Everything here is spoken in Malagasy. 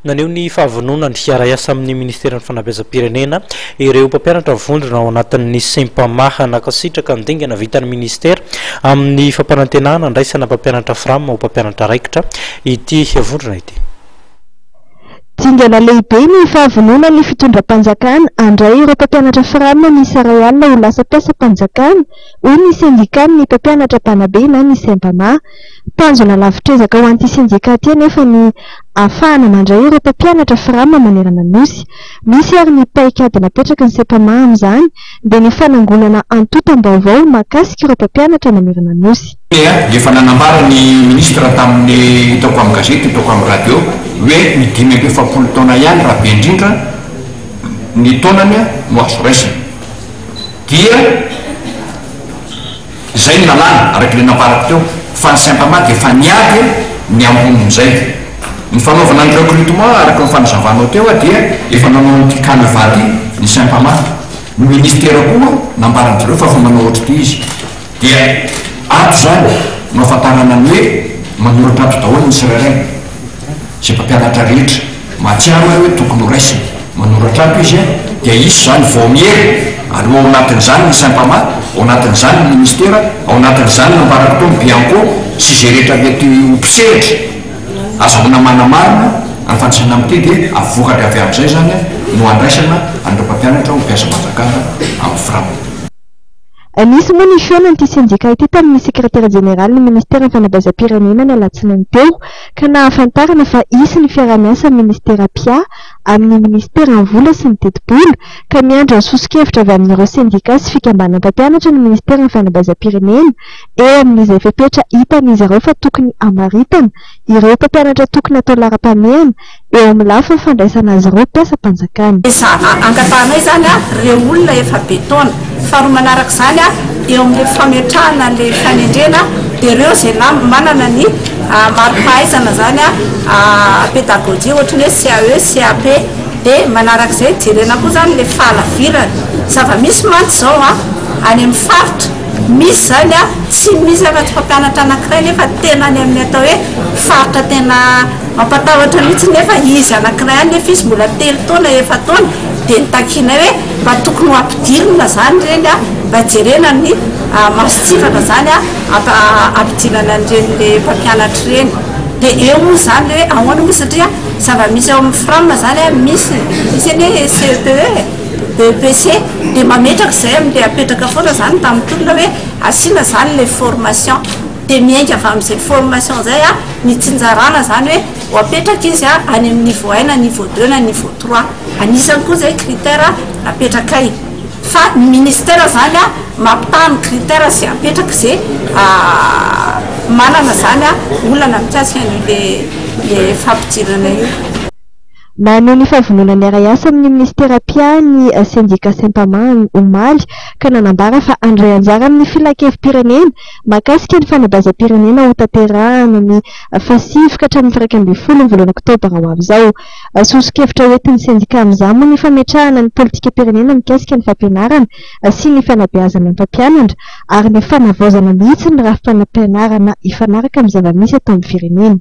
Naneho ny fahavononany hiara-hiasa amin'ny Ministeran'ny Fanabeazam-pirenena ireo mpampianatra vondrona ao anatin'ny Sempama. Nankasitraka ny dingana vitan'ny Ministera amin'ny fampanantenana handraisana mpampianatra Fram ho mpampianatra raikitra ity vondrona ity. Dingana lehibe ny fahavononan'ny fitondram-panjakana handray ireo mpampianatra Fram miisa 1000 ho lasa mpiasam-panjakana, hoy ny sendikan'ny mpampianatra mpanabe na ny Sempama. Tanjona lavitr'ezaka ho an'ity sendika ity anefa ny ahafahana mandray ireo mpampianatra Fram manerana ny Nosy. Misy ary ny paikady napetraky ny Sempama amin'izany dia ny fanangonana antontam-baovao mahakasika ireo mpampianatra manerana ny Nosy. Efa nanambara ny ministra tamin'ny hitako amin'ny gazety, hitako amin'ny radio hoe ny 45 taona ihany raha be indrindra ny taonany no azo raisina. Dia izay ny lalàna araka ilay nambarako teo fa ny Sempama dia efa niady ny ambonin'izay. Ny fanaovana ny recrutement araka ny fanazavanao teo dia efa nanao an'ity canevas ity ny Sempama. Ny ministera koa nambaran-dry zareo fa efa manao ohatr'ity izy. Dia ato izany no ahafantarana ny hoe manoratra ato daholo ny tsirairay, izay mpampianatra rehetra mahatsiaro ary hoe tokony ho raisina, manoratra ato izy dia hisy izany vaomiera ary ho ao anatin'izany ny Sempama, ao anatin'izany ny Ministera, ao anatin'izany nambarako teo ny Bianco sy izay rehetra mety ho mpisehatra azahoana manamarina ny fandraisana amin'ity dia vokatra avy amin'izay izany no handraisana an'ireo mpampianatra ho mpiasam-panjakana amin'ny Fram. Nisy moa ny fihaonan'ity sendika ity tamin'ny sekretera jeneralin'ny minisiteran'ny fanabeazam-pirenena ny alatsinainy teo ka nahafantarana fa hisy ny fiaraha-miasan'ny minisitera mpiahy amin'ny minisiteran'ny vola sy ny tetibola ka miandry ny soso-kevitra avy amin'ireo sendika sy fikambanana mpampianatra ny minisiteran'ny fanabeazam-pirenena eo amin'izay fepetra hitan'izy ireo fa tokony hamaritana ireo mpampianatra tokony hatao laharam-pahamehana eo amin'ny lafiny fandraisana azy ireo mpiasam-panjakana. Za angatahanay izany ireo olona efa be taona. Faharoa manaraka izany, eo amin'ilay fametrahana an'ilay fanendrena dia ireo izay manana ny mari-pahaizana izany pédagogie ohatry ny hoe CAE, CAP. Dia manaraka izay jerena koa izany ilay fahalavirana. Zava-misy mantsy izao any amin'ny faritra, misy izany tsy misy afa-tsy mpampianatra anankiray nefa tena any amin'ny atao hoe faritra tena Mampatahotra mihitsy nefa izy anakiray any nefa izy mbola telo taona efa-taona dia nitakianay hoe mba tokony ho ampidirina zany ireny a, mba jerena ny masontsivana zany a ampidirana an'ireny le mpampianatra ireny dia eo moa zany le hoe ahoana moa satria zava-misy ao amin'ny fram zany a misy misy anie CEPE e, BEPC dia mametraka izay amin'ilay apetraka foana zany tamin'ny tolona hoe asiana zany le formation dia miainga avy amin'izay formation izay a ny tsinjarana izany hoe ho apetraka izy a any amin'ny niveau un na niveau deux na niveau trois anisany koa izay critère napetrakay fa ny ministère izany a mampitaha ny critère izay apetraka izay manana izany a olana mikasika an'io le le fampidirana io. Naneho ny fahavononany hiara-hiasa amin'ny minisitera mpiahy ny sendika Sempama omaly ka nanambara fa handray anjara amin'ny filankevi-pirenena mahakasika ny fanabeazam-pirenena hotanterahana ny fahasivy ka hatramin'ny 11 ny volana oktobra ho avy izao. Soso-kevitra hoentin'ny sendika amin'izany moa ny fametrahana ny politikam-pirenena mikasika ny fampianarana sy ny fanabeazana ny mpampianatra ary ny fanavaozana mihitsy ny rafi-panampianarana hifanaraka amin'ny zava-misy eto amin'ny firenena.